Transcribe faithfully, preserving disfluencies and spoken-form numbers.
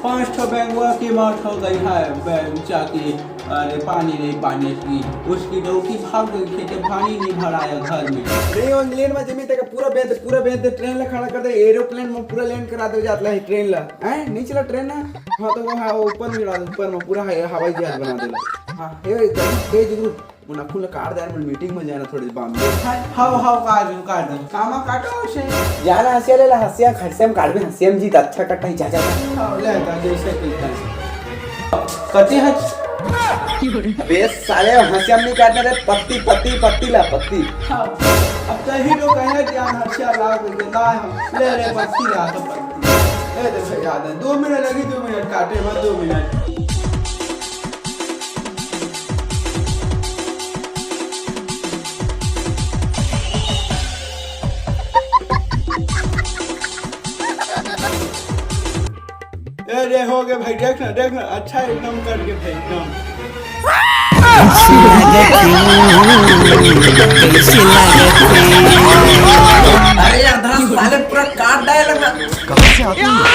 पांच ठो बेंगवा की मौत हो गई है, बेंगचा की। अरे, पानी नहीं, पानी की, उसकी डौकी भाग गई, खेते पानी नहीं भराया घर में। नहीं, वो इंग्लैंड में जमी तक पूरा बेंध, पूरा बेंध, ट्रेन ला खड़ा कर दे, एरोप्लेन में पूरा लैंड करा दे जात ला है ट्रेन ला। हैं? नहीं चला ट्रेन ना? हाँ, तो वो, हाँ, वो ऊपर में उड़ा दे, ऊपर में पूरा है, हवाई जहाज बना देला। हाँ, हे, हे, जुगनू, वो नाखून ला काट दे यार, मैं मीटिंग में जाना थोड़ी बॉम्बे। हाव, हाव, काट दूं, काट दूं। कामा काटो उसे। जा ना, हंसिया ले ला, हंसिया, हंसिया में काटबे, हंसिया में जीत अच्छा कटता है, जा, जा, जा। हाव, ले, जा, जैसे कि तैसे। कति है? अबे साले, हंसिया में नहीं काटना रे, पत्ती, पत्ती, पत्ती ला, पत्ती। हाव, अब तही तो कहे कि यार हंसिया ला, कोई के ला, हम ले ले, पत्ती ला, तो पत्ती। ए, देखो, याद है, दो मिनट लगी, दो मिनट काटे, बस दो मिनट। ए रे, हो गए भाई, देख ना, देख ना, अच्छा एकदम कट के भाई, एकदम। कैसी लागत है? कैसी लागत है? अरे यार, धरा साले पूरा काट डाले लगा। कहाँ से आते हैं?